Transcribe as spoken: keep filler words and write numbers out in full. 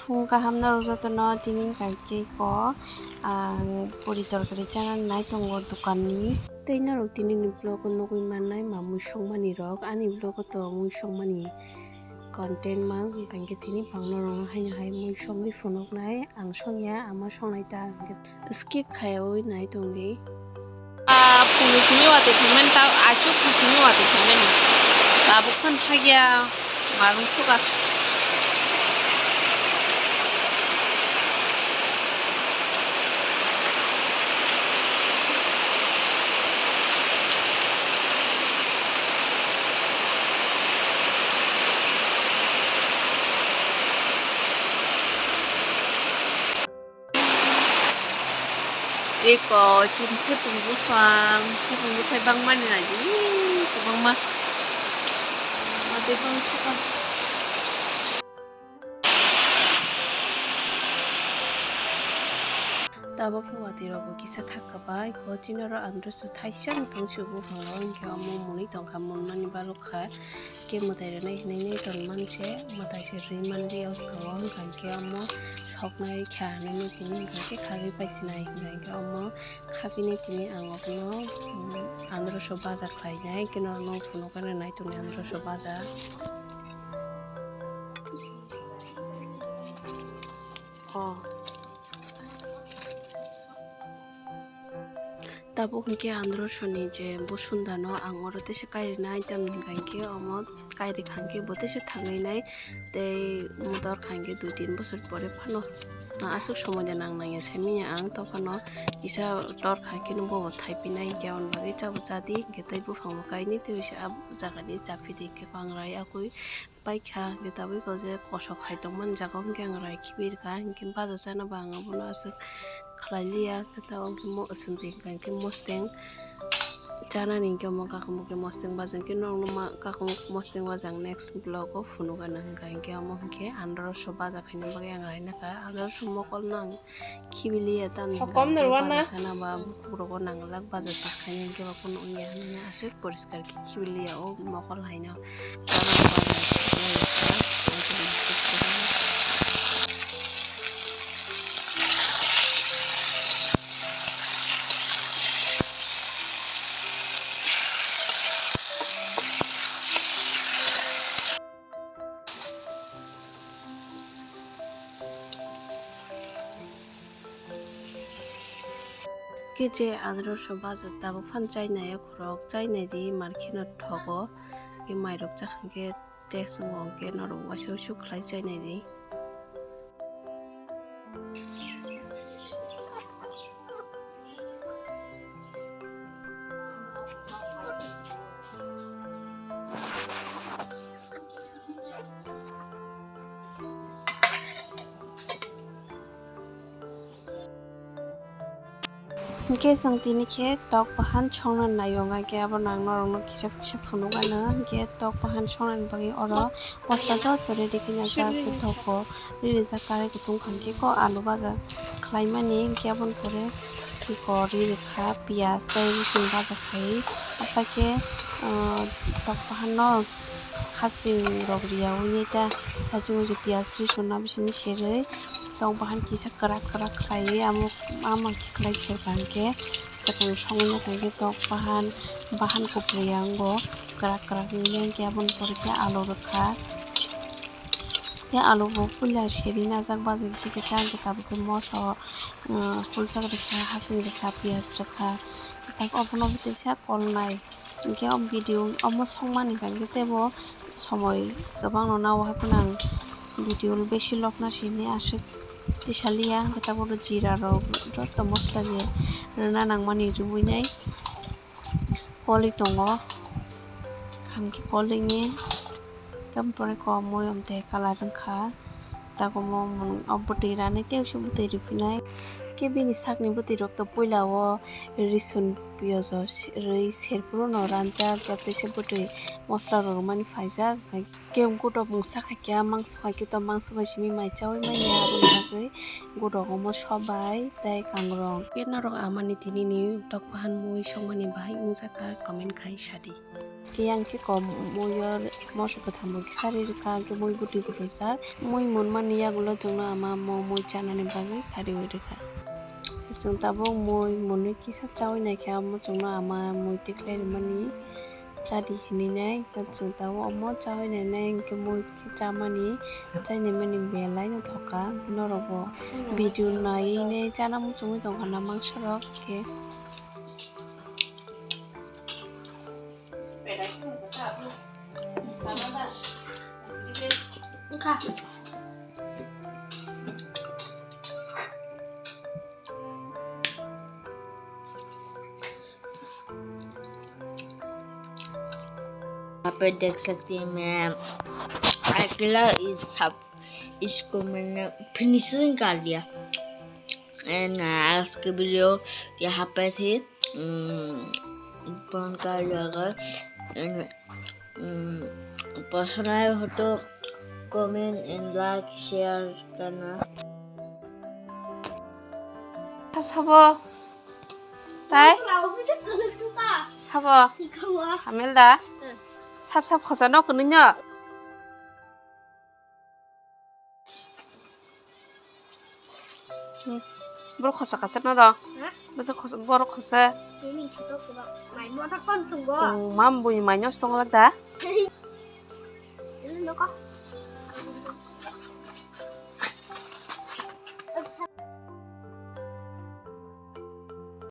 Phung kaham norok jotono, tini hwnkha khe ko ang puri torkari chana nai tongo dokanni. Tei norok tinini vlog o nugwi mannai ma mui songmani rok, ani vlog o to mui songmani content mang, hwnkha khe tini phang norokno haino hai mui songwi phunuknai, ang songya ama songnai ta hwnkhe skip khaiwi nai tongdi. Ah, phungni simi watwi phaimani, ta aswk phung simi watwi phaimani. Tabuk phano thakya, marung suka. Eko chini thepung buphang, thepung buphai bangmani nai di, kwbangma. Watwi bang suka. Tabuk khe watwi rok bo kisa thak kwbai, ko chini oro androso thaisa wng tong si buphango, hwnkhe omo mwnwi tongkha, mwnmani balokha. Khe mwtai rwnai hinwi nai ton man se, mwtai se rwi man liya bwskango, hwnkha khe omo soknai kha hinwi tini hwnkha khe khagwi paisinai, hwnkha khe omo khagwini tini ang obono, um, androso baja khlainai, khe norokno phunukgwi nai tongni androso baja. Oh. Tabuk hwnkhe androsoni je bosundano ang oro teisa kairinai, tamni hwnkha khe omo kairi kha khe bo teisa thangwi nai, tei motor kha khe dui tin bosor pore phano aswk somoi de nang nangya saimanya ang, tophano kisa tor kha khe no bo thaipinai, hwnkhe aboni bagwi chabo chadi, hwnkhe tei buphango kainwi tei bisa ah jagani chaphi di, hwnkhe ko ang rai akui. Paikha, hwnkhe tabuk o je kosok khai tongmani jaga o hwnkhe ang rai khibi rwkha, hwnkhe baja chana bo ang abono aswk khlai liya, hwnkhe tabuk hwnkhe mo-, swngti hwnkha hwnkhe mosteng chanani hwnkhe omo kakhumu khe mosteng baja hwnkhe norokno ma kakhumu mosteng baja ang next vlog o phunukgana hwnkha, hwnkhe omo hwnkhe androso baja khaina bagwi ang rai nangkha, androso mokol no ang. Khibiliya tamni hokom hwnkhe norwana. Sana ba bukhuk rogo nanglak baja sakhaini hwnkhe ba kunu wngya hinwi aswk poriskar khe khibiliya o mokol haino. Khe je androso baja tabuk phano chainai o khorok, chainai di mar kheno thogo. Khe mairok chakha khe test wngo, khe norok waisa waisa khlai chainai di. Hwnkhe chwng tini khe tok bahan songna naio, hwnkhe abono ang norokno kisa kisa phunukgano. Hwnkhe tok bahan songnani bagwi oro mosola joto ready khe najak, khe tok bo ririjak, karai kutung kha hwnkhe ko alu baja khlaimani, hwnkhe aboni pore khe ko ri rwkha piyaj tei rising baja khai, haikhe tok bahan no. Hasing rok riyaui ta, hachung je piyaj risuna bisingni serwi tong bahan kisa kwrak kwrak khlaiwi amo, ama khe khlai serkha hwnkhe swkang songwi nokha hwnkhe tok bahan, bahan kwpli ya wngo kwrak kwrak wngya hwnkhe aboni pore khe alu rwkha. Khe alu bo puila serwi najak bajik se kisa hwnkhe tabuk khe moso, ah, pulchak rwkha, hasing rwkha, piyaj rwkha, tak obono bo teisa kolnai. Hwnkhe o video omo songmani hwnkhe teibo somoi kwbangno nao, hai phano ang video besi lokna sini aswk tisaliya, hwnkhe tabukbo jira rok joto mosola je rwna nangmani rwui nai kolwi tongo, hwnkhe kolwi ni. Tam pore ko mui om te colour wngkha, tak omo mung o bwtwi ranai tei uaisa bwtwi riphinai. Khe bini sakni bwtwi rok to puila o risun piyaj o se-, rwi serphuru no ranjak, tei se bwtwi mosola rw rwmani phaijak. Khe godok mungsa khaikhe mangso khaikhe to mangso bai simi mai chaui manya, aboni bagwi godok omo sobai tei kangrong. Khe norok amani tinini tok bahan mui songmani bahai wngjakha comment khai sadi. Khe yang khe kom muiyo moso kwtham bo kisa ri rwkha, ang khe mui bwtwi bo rwjak. Mui munmani yagulo chwngno ama mo mui chanani bagwi kariwi rwkha. Chwng tabuk mui munwi kisa chawi naikhe amo chwngno ama mui tikhlai rwmani chadi hinwi nai. Chwng tabuk omo chawi nainai hinkhe mui khe chamani chainaimani belai no thoka. Norokbo video naiwi nai chana muchungwi tongkha na mangsorok khe. यहाँ पे देख सकते हैं मैं अकेला इस सब इसको मैंने फिनिशिंग कर दिया। एंड आज की वीडियो यहाँ पे थी। उम, कौन सा जगह, उम, पसंद आए हो तो कमेंट एंड लाइक शेयर करना। Sabo. Tai? Sabo. Hamil da? Sab sab khosa no kunui no. Hmm. Borok khosa kasa no ro. Ha? Bwsa khosa, borok khosa. Ini kito kuba. Mai mo tak kon sunggo. Oh, mam bui mai no song lak da. Ini no ko.